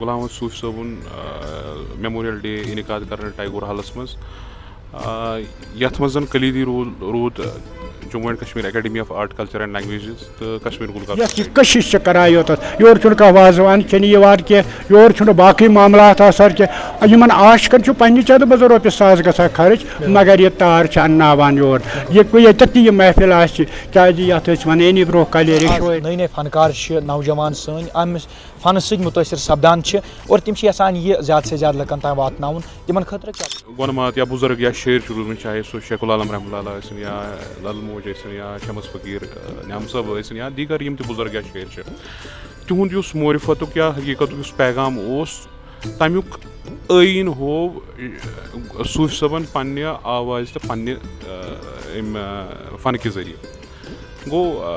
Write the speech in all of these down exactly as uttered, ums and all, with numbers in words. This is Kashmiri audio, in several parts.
غلام محمد صوفی صٲبُن میموریل ڈے انعقاد کرنہٕ ٹیگور ہالس منٛز، آ، یتھ منٛز زن کلیدی رول روٗد Jammu and Kashmir academy of art, culture and languages تہٕ کشمیر گلوکار یۄس یہِ سوسائٹی۔ کٔشش چھِ کران یوتس، یورٕ چھُنہٕ کانٛہہ وازوان کھیٚنہِ یِوان کینٛہہ، یورٕ چھُنہٕ باقٕے معاملات آسان کینٛہہ۔ یِمن عاشقن چھُ پننہِ چندٕ منٛز رۄپیہِ ساس گژھان خرٕچ، مگر یہِ تار چھِ انناوان یور۔ یہِ ییٚتٮ۪تھ تہِ یہِ محفل آسہِ، کیازِ یتھ أسۍ ونٲنی برونٛہہ کلہِ آز ریٚشوٲرۍ۔ نٔے نٔے فنکار چھِ، نوجوان سٲنۍ امہِ فنہٕ سۭتۍ مُتٲثر سپدان چھِ اور تِم چھِ یژھان یہِ زیادٕ سے زیادٕ لُکن تام واتناوُن۔ تِمن خٲطرٕ کیٛاہ؟ گۄنہٕ مات یا بُزرگ یا شٲعر چھُ روٗدمُت، چاہے سُہ شیخ العالم رحمہ اللہ علیہ ٲسِن یا لل موج ٲسِن یا شمس فقیٖر، آ، نعم صٲب ٲسِن یا دیٖگر یِم تہِ بُزرگ یا شٲعر چھِ، تِہُنٛد یُس معرفتُک یا حقیٖقتُک یُس پیغام اوس، تَمیُک ٲییٖن ہوو، آ، صوٗفی صٲبن پننہِ آوازِ تہٕ پننہِ، آ، اَمہِ، آ، فنہٕ کہِ ذٔریعہٕ۔ گوٚو، آ،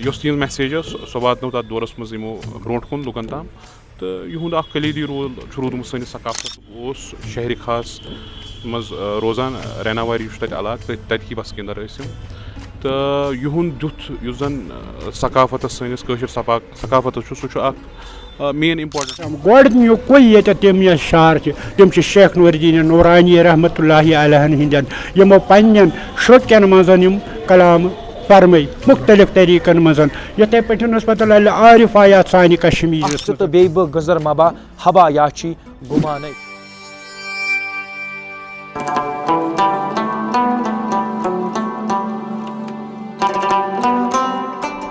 یۄس تِہنٛز message ٲس، سۄ واتنٲو تَتھ دورس منٛز یِمو برونٛٹھ کُن لُکن تام۔ تہٕ یِہُنٛد اکھ کلیدی رول چھُ روٗدمُت سٲنِس ثقافتس۔ اوس شہرِ خاص منٛز، آ، روزان، آ، ریناواری چھُ تَتہِ علاقہٕ، تٔتھۍ، تَتہِ کہِ بسکیٖندر ٲسۍ یِم۔ تہٕ یِہُنٛد دیُت یُس زن، آ، ثقافتس، سٲنِس کٲشِر ثفا-، ثقافتس چھُ، سُہ چھُ اکھ، آ، main important۔ گۄڈٕنیُکُے ییٚتہِ تِم یۄس شعر چھِ، تِم چھِ شیخ نور الدین نورانی رحمتہ اللہ علیہ ہٕنٛدٮ۪ن، یِمو پننٮ۪ن شرٛوکٮ۪ن منٛز یِم کلام فرمٲے مُختٔلِف طریٖقن منٛز۔ یِتھَے پٲٹھۍ اوس پتہٕ للہِ عارف آیات سانہِ کشمیٖرس اَتھ منٛز۔ تہٕ بیٚیہِ بہٕ گٔنزر مبا حبا یا چھی گُمانَے۔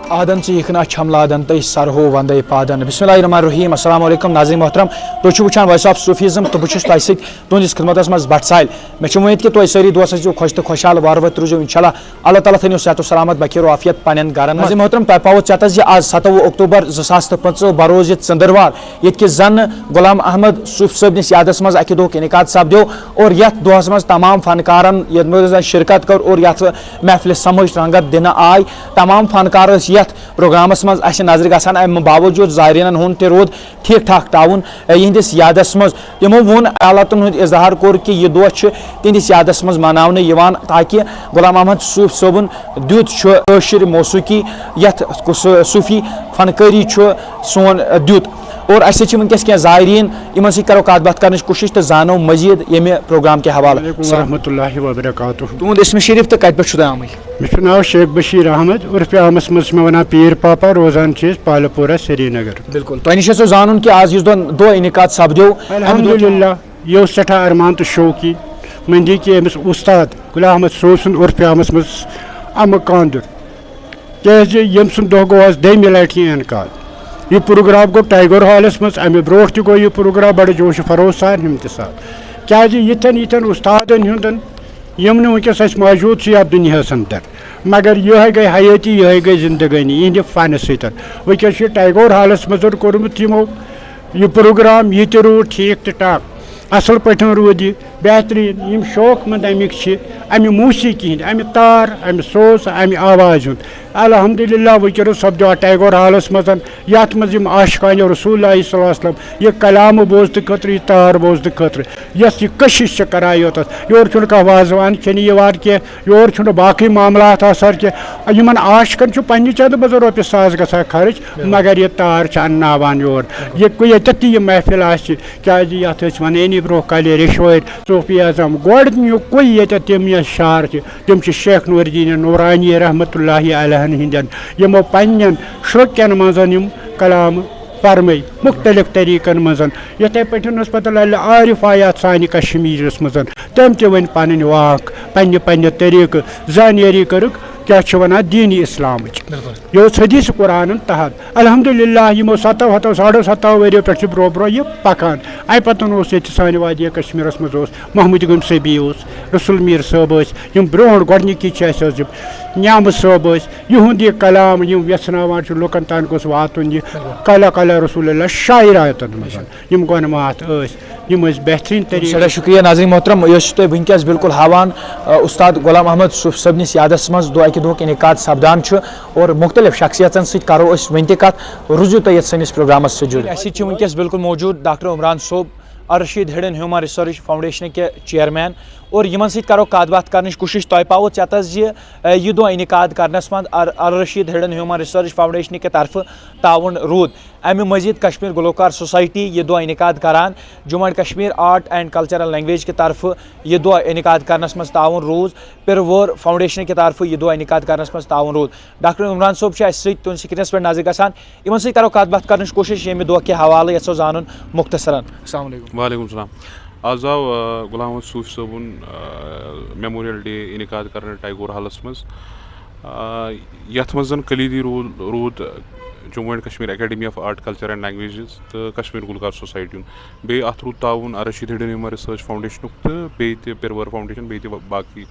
آدن ژٕ یِکھ نہ چھم لادن تہٕ سرہو وندے پادن۔ بسم اللہ الرحمن الرحیم۔ السلام علیکم ناظرین محترم، تُہۍ چھِو وٕچھان Voice of Sufism تہٕ بہٕ چھُس تۄہہِ سۭتۍ تُہٕنٛدِس خدمتس منٛز بٹ سایل۔ مےٚ چھِ وۄمید کہِ تُہۍ سٲری دوس ٲسِو خۄش تہٕ خۄشحال، وارٕ وتہِ روٗزِو انشاءاللہ۔ اللہ تعالیٰ تھٲینو صحت و سلامت بخیر و عافیت پننٮ۪ن گرن منٛز۔ ناظرین محترم، تۄہہِ پاوو ژٮ۪تس زِ آز ستووُہ اکتوبر زٕ ساس تہٕ پٕنٛژٕہ بروز یہِ ژٔندٕروار، ییٚتہِ کہِ زن غلام احمد صوفی صٲبنِس یادس منٛز اکہِ دۄہُک انعقاد سپدیو اور یتھ دۄہس منٛز تمام فنکارن یتھ منٛز زن شرکت کٔر اور یتھ محفلہِ سمٲجۍ رنگت دِنہٕ آے۔ تمام فنکار ٲسۍ یتھ پروگرامس منٛز اسہِ نظرِ گژھان، امہِ باوجود زائرینن ہُنٛد تہِ روٗد ٹھیٖک ٹھاک تعاوُن، اے، یِہنٛدِس یادس منٛز۔ تِمو ووٚن، عالاتن ہُنٛد اظہار کوٚر کہِ یہِ دۄہ چھُ تِہنٛدِس یادس منٛز مناونہٕ یِوان، تاکہِ غلام احمد صوفی صٲبُن دیُت چھُ کٲشِر موسیقی، یتھ کُس صوفی فنکٲری چھُ سون دیُت۔ اور اسہِ سۭتۍ چھِ وٕنکیٚس کینٛہہ زائرین، یِمن سۭتۍ کرو کتھ باتھ کرنٕچ کوٗشش تہٕ زانو مزید ییٚمہِ پروگرام کہِ حوالہٕ۔ السلام علیکم ورحمۃ اللہ وبرکاتہ۔ تُہُنٛد اسم شریف تہٕ کتہِ پٮ۪ٹھ چھُو تُہۍ آمٕتۍ؟ مےٚ چھُ ناو شیخ بشیٖر احمد، عرفِ عامس منٛز چھِ مےٚ ونان پیٖر پاپا، روزان چھِ أسۍ پالہٕ پورہ، سرینگر۔ بِلکُل، تۄہہِ نِش اوس زانُن کہِ آز یُس دۄہ، دۄہ انعقاد سپدیو، الحمدللہ، یہِ اوس سٮ۪ٹھاہ ارمان تہٕ شوقی مندی کہِ أمِس اُستاد غلام احمد صوفی سُنٛد عرفِ عامس منٛز اَمہٕ کانٛدُر، کیٛازِ ییٚمہِ سُنٛد دۄہ گوٚو آز دوٚیمہِ لٹہِ یہِ انعقاد۔ یہِ پروگرام گوٚو ٹیگور ہالس منٛز، امہِ برونٛٹھ تہِ گوٚو یہِ پروگرام بڑٕ جوش و خروش سان، ہمتہٕ سان، کیٛازِ یِتھٮ۪ن یِتھٮ۪ن اُستادن ہُنٛدن یِم نہٕ وٕنکیٚس اَسہِ موجوٗد چھِ یَتھ دُنیاہَس اَندَر، مگر یِہوٚے گٔے حیٲتی، یِہوٚے گٔے زِندگٲنی یِہِنٛدِ فَنہٕ سۭتۍ۔ وٕنکیٚس چھُ ٹیگور ہالَس منٛز کوٚرمُت یِمو یہِ پروگرام، یہِ تہِ روٗد ٹھیٖک تہٕ ٹاک، اَصٕل پٲٹھۍ روٗد یہِ بہتریٖن۔ یِم شوق مند اَمِکۍ چھِ اَمہِ موسیٖقی ہِنٛدۍ، اَمہِ تار، اَمہِ سوز، اَمہِ آوازِ ہُنٛد۔ الحمدللہ، وٕنکیٚنَس سپدیو اَتھ ٹیگور ہالَس منٛز، یَتھ منٛز یِم عاشقانِ رسول اللہ صلی اللہ علیہ وسلم یہِ کلامہٕ بوزنہٕ خٲطرٕ، یہِ تار بوزنہٕ خٲطرٕ، یۄس یہِ کٔشِش چھِ کران یوتَس، یورٕ چھُنہٕ کانٛہہ وازوان کھیٚنہِ یِوان کینٛہہ، یورٕ چھُنہٕ باقٕے معاملات آسان کینٛہہ۔ یِمَن عاشقَن چھُ پنٛنہِ چَندٕ منٛز رۄپیہِ ساس گژھان خرٕچ، مگر یہِ تار چھِ اَنناوان یور۔ یہِ ییٚتٮ۪تھ تہِ یہِ محفِل آسہِ، کیٛازِ یَتھ أسۍ وَنٲنی برٛونٛہہ کالہِ ریٚشوٲرۍ صوفی اعظم، گۄڈٕنیُکُے ییٚتٮ۪تھ تِم یَتھ شعر چھِ، تِم چھِ شیخ نور الدین نورانی رحمتہ اللہ علیہ ہٕنٛدٮ۪ن، یِمو پنٛنٮ۪ن شرٛوکٮ۪ن منٛز یِم کلام فرمٲے مُختٔلِف طریٖقن منٛز۔ یِتھَے پٲٹھۍ اوس پتہٕ للہِ عارف آیات سانہِ کشمیٖرس منٛز، تٔمۍ تہِ ؤنۍ پنٕنۍ واکھ پننہِ پننہِ طریٖقہٕ، زانیٲری کٔرٕکھ کیٛاہ چھِ ونان دیٖنی اسلامٕچ۔ بِلکُل۔ یہِ اوس حدیث قرآنن تحت۔ الحمدللہ، یِمو ستو ہتو، ساڑو ستو ؤریو پٮ۪ٹھ چھِ برٛونٛہہ برٛونٛہہ یہِ پکان۔ اَمہِ پتہٕ اوس ییٚتہِ سانہِ وادی کشمیٖرس منٛز اوس محمود گوٚمۍ صٲبی اوس، رسول میٖر صٲب ٲسۍ، یِم برٛونٛہہ گۄڈٕنِکی چھِ اَسہِ حظ یِم نیامہٕ صٲب ٲسۍ، یِہُنٛد یہِ کلام یِم یژھناوان چھِ لُکن تام گوٚژھ واتُن یہِ قلہ قلہ رسول اللہ شاعراتن منٛز۔ یِم گۄنہٕ ماتھ ٲسۍ، یِم ٲسۍ بہتریٖن طریٖقہٕ۔ سٮ۪ٹھاہ شُکریہ ناظرین محترم، یہِ ٲسِو تُہۍ وٕنکیٚس بِلکُل ہاوان، آ، اُستاد غلام احمد صوفی صٲبنِس یادس منٛز دۄہ اَکہِ دۄہُک انعقاد سپدان چھُ اور مُختٔلِف شخصیژن سۭتۍ کرو أسۍ وٕنہِ تہِ کتھ، روٗزِو تُہۍ یتھ سٲنِس پروگرامس سۭتۍ جُڑِتھ۔ اَسہِ سۭتۍ چھِ وٕنکیٚس بِلکُل موجوٗد ڈاکٹر عمران صٲب، الرشید ہڈن ہیومن ریسرچ فاؤنڈیشن کہِ چیئرمین اور یِمن سۭتۍ کرو کتھ باتھ کرنٕچ کوٗشش۔ تۄہہِ پاوو ژٮ۪تس زِ، اے، یہِ دۄہ انعقاد کرنس منٛز ال-، الرشید ہڈن ہیومن ریسرچ فاؤنڈیشنہٕ کہِ طرفہٕ تعاوُن روٗد۔ امہِ مٔزیٖد کشمیر گلوکار سوسائٹی یہِ دۄہ انعقاد کران۔ Jammu and Kashmir art and cultural language کہِ طرفہٕ یہِ دۄہ انعقاد کرنس منٛز تعاوُن روٗز۔ پِروٲر فاؤنڈیشنہٕ کہِ طرفہٕ یہِ دۄہ انعقاد کرنس منٛز تعاوُن روٗد۔ ڈاکٹر عمران صٲب چھُ اسہِ سۭتۍ، تُہنٛدِس سکرینس پٮ۪ٹھ نظر گژھان۔ یِمن سۭتۍ کرو کتھ باتھ کرنٕچ کوٗشش، ییٚمہِ دۄہ کہِ حوالہٕ یژھو زانُن مختصرن۔ السلام علیکم۔ وعلیکم السلام۔ آز آو، آ، غلام محمد صوفی صٲبُن، آ، میموریل ڈے انعقاد کرنہٕ ٹیگور ہالس منٛز، آ، یتھ منٛز زن کلیدی رول روٗد Jammu and Kashmir academy of art, culture and languages تہٕ کشمیر گلوکار سوسائٹی ہُنٛد۔ بیٚیہِ اتھ روٗد تعاوُن الرشید ہڈن ہیومن ریسرچ فاؤنڈیشنُک تہٕ بیٚیہِ تہِ پِروٲر فاؤنڈیشن، بیٚیہِ تہِ با-، باقٕے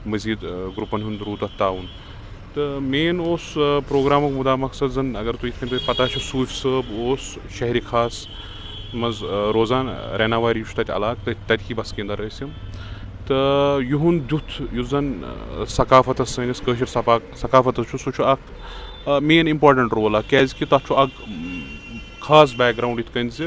مٔزیٖد، آ، گروپن ہُنٛد روٗد اتھ تعاوُن۔ تہٕ مین اوس، آ، پروگرامُک مُدا مقصد زن، اگر تُہۍ یِتھ کٔنۍ تۄہہِ پتہ چھُ، صوفی صٲب اوس شہرِ خاص منٛز، آ، روزان، ریناواری چھُ تتہِ علاقہٕ، تٔتھۍ، تتہِ کی بسکیٖندر ٲسۍ یِم۔ تہٕ یِہُنٛد دیُت یُس زن، آ، ثقافتس، سٲنِس کٲشِر ثفا-، ثقافتس چھُ، سُہ چھُ اکھ، آ، مین امپارٹنٹ رول اکھ، کیازِ کہِ تتھ چھُ اکھ، م، خاص بیک گراؤنڈ یِتھ کٔنۍ زِ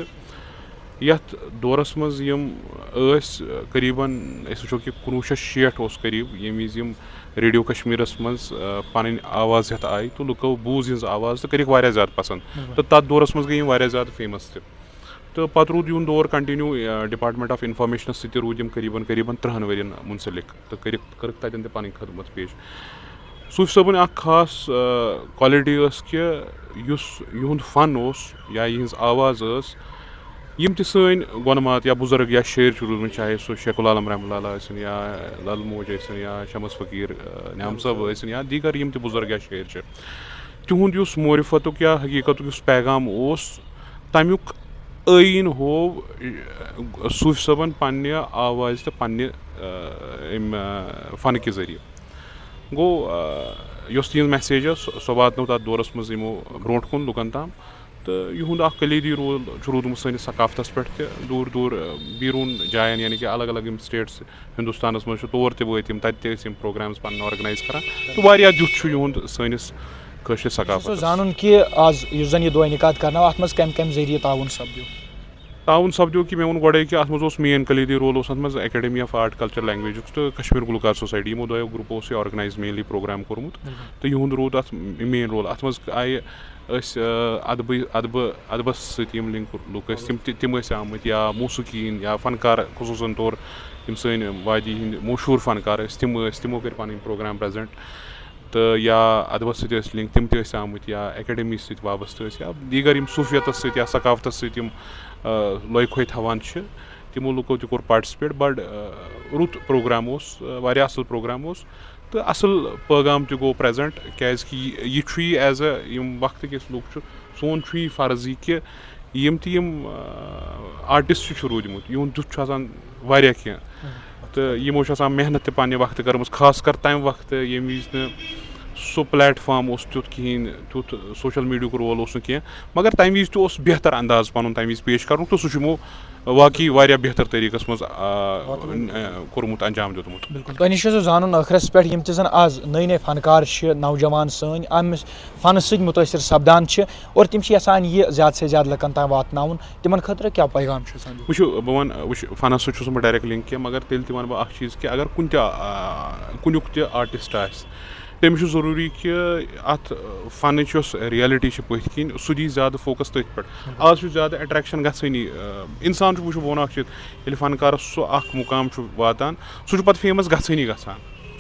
یتھ دورس منٛز یِم ٲسۍ، قریباً أسۍ وٕچھو کہِ کُنوُہ شیٚتھ شیٹھ اوس قریب، ییٚمہِ وِزِ یِم ریڈیو کشمیرس منٛز، آ، پنٕنۍ آواز ہٮ۪تھ آیہِ تہٕ لُکو بوٗز یِہنٛز آواز تہٕ کٔرِکھ واریاہ زیادٕ پسنٛد۔ بِلکُل۔ تہٕ تتھ دورس منٛز گٔے یِم واریاہ زیادٕ فیمس تہِ۔ تہٕ پتہٕ روٗد یِہُنٛد دور کنٹینیو، آ، ڈپارٹمنٹ آف انفارمیشنس سۭتۍ تہِ روٗدۍ یِم قریباً، قریباً ترٕٛہن ؤرین منسلک تہٕ کٔرِکھ، کٔرٕکھ تتٮ۪ن تہِ پنٕنۍ خدمت پیش۔ صوفی صٲبٕنۍ اکھ خاص، آ، کوالٹی ٲس کہِ یُس یِہُنٛد فن اوس یا یِہٕنٛز آواز ٲس، یِم تہِ سٲنۍ گۄنہٕ مات یا بُزرگ یا شٲعر چھِ روٗدمٕتۍ، چاہے سُہ شیخ العالم رحمہ اللہ ٲسِن یا لل موج ٲسِن یا شمس فقیٖر، آ، نیام صٲب ٲسِن یا دیٖگر یِم تہِ بُزرگ یا شٲعر چھِ، تِہُنٛد یُس معرفتُک یا حقیٖقتُک یُس پیغام اوس، تَمیُک ٲیٖن ہوو، آ، صوفی صٲبن پننہِ آوازِ تہٕ پننہِ، آ، اَمہِ، آ، فنہٕ کہِ ذٔریعہٕ۔ گوٚو، آ، یۄس تِہنٛز message ٲس، سۄ، سۄ واتنٲو تتھ دورس منٛز یِمو برونٛٹھ کُن لُکن تام۔ تہٕ یِہُنٛد اکھ کلیدی رول چھُ روٗدمُت سٲنِس ثقافتس پٮ۪ٹھ تہِ۔ دوٗر دوٗر، آ، بیروٗن جاین، یعنی کہِ الگ الگ یِم states ہندوستانس منٛز چھِ، تور تہِ وٲتۍ یِم، تتہِ تہِ ٲسۍ یِم programs پنٕنۍ organize کران۔ تہٕ واریاہ دیُتھ چھُ یِہُنٛد سٲنِس کٲشرِس ثقافتس۔ زانُن کہِ آز یُس زن یہِ دۄہ انعقاد کرنہٕ آو، اتھ منٛز کمہِ کمہِ ذٔریعہٕ تعاوُن سپدیو؟ تعاوُن سپدیو کہِ مےٚ ووٚن گۄڈَے کہِ اَتھ منٛز اوس main کلیدی رول اوس اَتھ منٛز Academy of Art Culture Languageُک تہٕ کشمیر گلوکار سوسائٹی، یِمو دۄیو گروپو اوس یہِ organize mainly program کوٚرمُت۔ بِلکُل۔ تہٕ یِہُنٛد روٗد اَتھ main role۔ اَتھ منٛز آیہِ أسۍ، آ، ادبٕے، ادبہٕ، ادبس سۭتۍ یِم link لُکھ ٲسۍ، تِم تہِ، تِم ٲسۍ آمٕتۍ، یا موسیقی ہٕنٛدۍ یا فنکار، خصوٗصن طور یِم سٲنۍ وادی ہٕنٛدۍ مشہوٗر فنکار ٲسۍ، تِم ٲسۍ، تِمو کٔرۍ پنٕنۍ program present۔ تہٕ یا ادبس سۭتۍ ٲسۍ link، تِم تہِ ٲسۍ آمٕتۍ، یا academy سۭتۍ وابستہٕ ٲسۍ، یا دیٖگر یِم صوٗفیتس سۭتۍ یا ثقافتس سۭتۍ یِم، آ، لۄے کھوے تھاوان چھِ، تِمو لُکو تہِ کوٚر participate۔ بڑٕ، آ، رُت program اوس، آ، واریاہ اصل program اوس، تہٕ اصل پیغام تہِ گوٚو present، کیازِ کہِ یہِ، یہِ چھُ یہِ as a، یِم وقتہٕ کِس لُکھ چھُ، سون چھُ یہِ فرض یہِ کہِ یِم تہِ یِم، آ، artist چھِ روٗدۍمٕتۍ، یِہُنٛد دیُت چھُ آسان واریاہ کینٛہہ۔ تہٕ یِمو چھِ آسان محنت تہِ پننہِ وقتہٕ کٔرمٕژ، خاص کر تمہِ وقتہٕ ییٚمہِ وِزِ نہٕ سُہ platform اوس تیُتھ کِہیٖنۍ، تیُتھ social mediaہُک role اوس نہٕ کینٛہہ، مگر تمہِ وِزِ تہِ اوس بہتر انداز پنُن تمہِ وِزِ پیش کرنُک، تہٕ سُہ چھُ یِمو واقعی واریاہ بہتر طریٖقس منٛز، آ، آ، کوٚرمُت، انجام دیُتمُت۔ بِلکُل، تۄہہِ نِش چھُ زانُن ٲخرس پٮ۪ٹھ یِم تہِ زن آز نٔے نٔے فنکار چھِ، نوجوان سٲنۍ امہِ فنہٕ سۭتۍ مُتٲثر سپدان چھِ اور تِم چھِ یژھان یہِ زیادٕ سے زیادٕ لُکن تام واتناوُن، تِمن خٲطرٕ کیٛاہ پیغام چھُ یژھان دیُن؟ وٕچھِو، بہٕ وَنہٕ، وٕچھ، فنس سۭتۍ چھُس نہٕ بہٕ direct link کینٛہہ، مگر تیٚلہِ تہِ وَنہٕ بہٕ اکھ چیٖز کہِ اگر کُنہِ تہِ، آ، کُنیُک تہِ artist آسہِ، تٔمِس چھُ ضروٗری کہِ اتھ، آ، فنٕچ یۄس reality چھِ پٔتھۍ کِنۍ، سُہ دی زیادٕ focus تٔتھۍ پٮ۪ٹھ۔ آز چھُ زیادٕ attraction گژھٲنی، آ، انسان چھُ، وٕچھِو، بہٕ وَنہٕ اکھ چیٖز، ییٚلہِ فنکارس سُہ اکھ مُقام چھُ واتان، سُہ چھُ پتہٕ famous گژھٲنی گژھان۔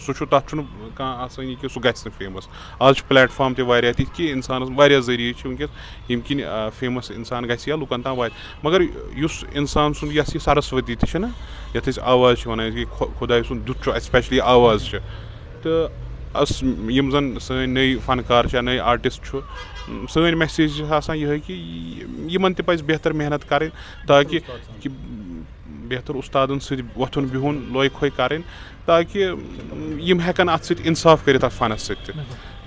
سُہ چھُ، تَتھ چھُنہٕ کانٛہہ آسٲنی کہِ سُہ گژھِ نہٕ famous۔ آز چھِ platform تہِ واریاہ تِتھۍ کہِ اِنسانَس واریاہ ذٔریعہٕ چھِ وٕنکیٚس، ییٚمہِ کِنۍ، آ، famous اِنسان گژھِ یا لُکَن تام واتہِ۔ مگر یُس اِنسان سُنٛد، یۄس یہِ سرسوتی تہِ چھَنہ، یَتھ أسۍ آواز چھِ وَنان، یہِ خۄ-، خۄداے سُنٛد دیُت چھُ، especially آواز چھِ۔ تہٕ اَس-، یِم زَن سٲنۍ نٔے فنکار چھِ یا نٔے artist چھُ، سٲنۍ message چھِ آسان یِہوٚے کہِ یِمَن تہِ پَزِ بہتر محنت کَرٕنۍ، تاکہِ کہِ بہتر اُستادَن سۭتۍ وۄتھُن بِہُن، لوے کھوے کَرٕنۍ، تاکہِ یِم ہٮ۪کَن اَتھ سۭتۍ اِنصاف کٔرِتھ، اَتھ فنَس سۭتۍ تہِ۔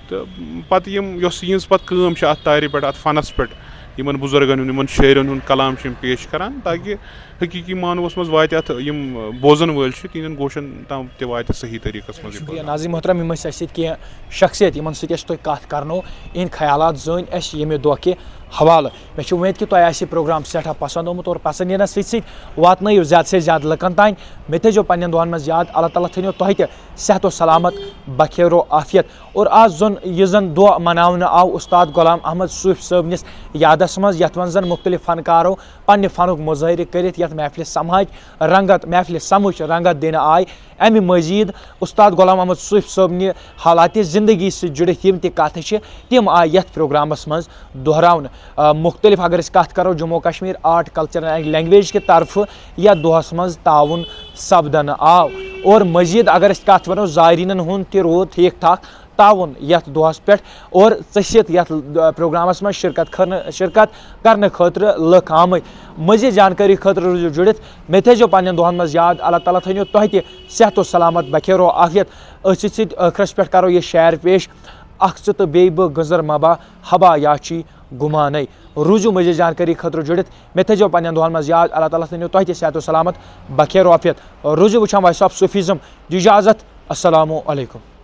تہٕ پَتہٕ یِم، یۄس یِہِنٛز پَتہٕ کٲم چھِ اَتھ تارِ پٮ۪ٹھ، اَتھ فنَس پٮ۪ٹھ، یِمَن بُزرگَن ہُنٛد، یِمَن شٲعرَن ہُنٛد کلام چھِ یِم پیش کَران، تاکہِ حقیٖقی معنوَس منٛز واتہِ اَتھ، یِم بوزَن وٲلۍ چھِ، تِہِنٛدٮ۪ن گوشَن تام تہِ واتہِ صحیح طریٖقَس منٛز یہِ شُکریہ۔ پروگرام۔ ناظرین محترم، یِم ٲسۍ اَسہِ سۭتۍ کینٛہہ شخصیت، یِمَن سۭتۍ اَسہِ تۄہہِ کَتھ کَرنو، یِہِنٛدۍ خیالات زٲنۍ اَسہِ ییٚمہِ دۄہ کہِ حوالہٕ۔ مےٚ چھِ وۄمید کہِ تۄہہِ آسہِ یہِ پروگرام سٮ۪ٹھاہ پسنٛد آمُت اور پسنٛد یِنس سۭتۍ سۭتۍ واتنٲیِو زیادٕ سے زیادٕ لُکن تام۔ مےٚ تھٲیزیو پننٮ۪ن دۄہن منٛز یاد، اللہ تعالیٰ تھٲینو تۄہہِ تہِ صحت و سلامت، بخیر و عافیت۔ اور آز زن یہِ زن دۄہ مناونہٕ آو استاد غلام احمد صوفی صٲبنِس یادس منٛز، یتھ منٛز زن مختلف فنکارو پننہِ فنُک مظٲہرٕ کٔرِتھ یتھ محفلہِ سماج رنگت، محفلہِ سمٕچ رنگت دِنہٕ آے۔ امہِ مزید استاد غلام احمد صوفی صٲبنہِ حالات زندگی سۭتۍ جُڑِتھ یِم تہِ کتھٕ چھِ، تِم آے یتھ پروگرامس منٛز دۄہراونہٕ۔ آ، مختلف اگر أسۍ کتھ کرو Jammu Kashmir art culture and language کہِ طرفہٕ یتھ دۄہس منٛز تعاون سپدنہٕ آو۔ اور مزید اگر أسۍ کتھ ونو زائرینن ہُنٛد تہِ روٗد ٹھیٖک ٹھاک تعاون یتھ دۄہس پٮ۪ٹھ اور ژٔسِتھ یتھ، آ، پروگرامس منٛز شرکت کرنہٕ، شرکت کرنہٕ خٲطرٕ لُکھ آمٕتۍ۔ مزید جانکٲری خٲطرٕ روٗزِو جُڑِتھ۔ مےٚ تھٲیزیو پننٮ۪ن دۄہن منٛز یاد، اللہ تعالیٰ تھٲینو تۄہہِ تہِ صحت و سلامت، بخیر و عافیت۔ أتھۍ سۭتۍ سۭتۍ ٲخرس پٮ۪ٹھ کرو یہِ شعر پیش، اکھ ژٕ تہٕ بیٚیہِ بہٕ گٔنزر مبا، ہبا یا چی گُمانے۔ روٗزِو مزید جانکٲری خٲطرٕ جُڑِتھ۔ مےٚ تھٲیزیو پننٮ۪ن دۄہن منٛز یاد، اللہ تعالیٰ تھٲینو تۄہہِ تہِ صحت و سلامت، بخیر و عافیت۔ روٗزِو وٕچھان Voice of Sufism۔ دِ اجازت۔ السلام علیکم۔